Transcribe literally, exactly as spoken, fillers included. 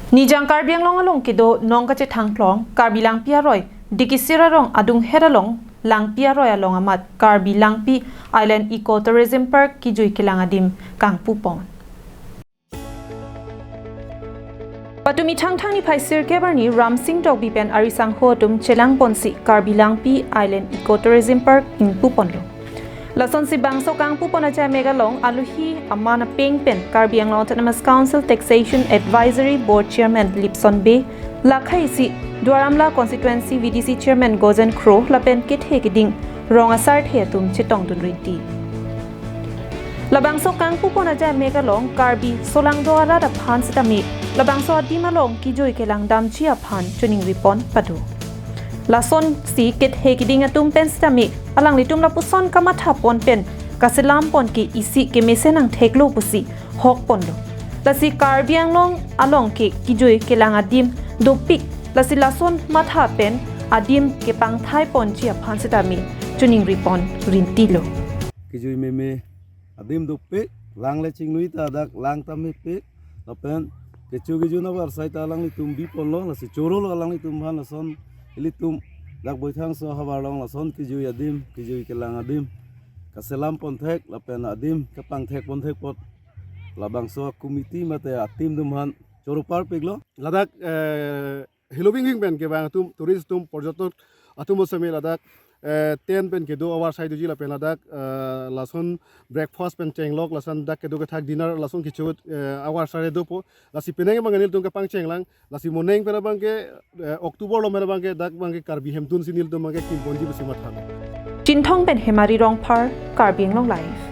Nijang Karbi Anglong along kedo nong kachethang klong Karbi Langpi aroi, Dikisir arong adunghet along Langpi aroi along amat Karbi Langpi Island Eco Tourism Park kijui kelang adim kangpupon. Patumi Thangthang niphai sirkep arni Ramsing Tokbi pen arisangho atum chelangponsi Karbi Langpi Island Eco Tourism Park ingpuponlo. Lasonsi bangso kangpupon ajai mek along aluhi aman apeng pen Karbi Anglong Autonomous Council Taxation Advisory Board Chairman Lipson Bey, lakhai isi Duar Amla Constituency V D C Chairman Gozen Kro lapen kethe keding rong asarthe atum chetongdun rinti. Labangso kangpupon ajai mek along Karbi solangdo arat aphan sitame labangso adim along kijui kelang damji aphan choningripon pado. Lasonsi kethe keding atum pen sitame alanglitum lapuson kamathapon pen kaselampon ke isi kemesen angtheklo pusi hokponlo. Lasi Karbi Anglong along ke kijui kelang adim dopik, lasi lason matha pen adim kepangthaiponji aphan sitame choningripon rintilo. Kijui meme adim dopik, lang le chingnui ta dak lang ta mepik, lapen kecho kejun avarsai ta alanglitum biponlo, lasi chorolo alanglitum aphan lason ilitum dak Boithangso ahavar along lason kijui adim, kijui kelang adim kaselamponthek lapen adim kepangthekponthek apot labangso committee mate a-team atum aphan choro parpiklo. Ladak, eh, Helo Bingking pen kevang atum, tourist atum, porjotok atum osomar ladak, eh, tent pen kedo avarsai doji lapen ladak, eh, lason breakfast pen chenglok, lason dak kedo kethak dinner, lason kecho, eh, avarsai dopo. Lasi penang abang nelitum kepangchenglang, lasi moning pen abangke, eh, October lo pen abangke dak abangke Karbi Hemtun si nelitum abangke kimponji pusi matha. Chinthong pen Hemari Rongphar, Karbi Anglong Live.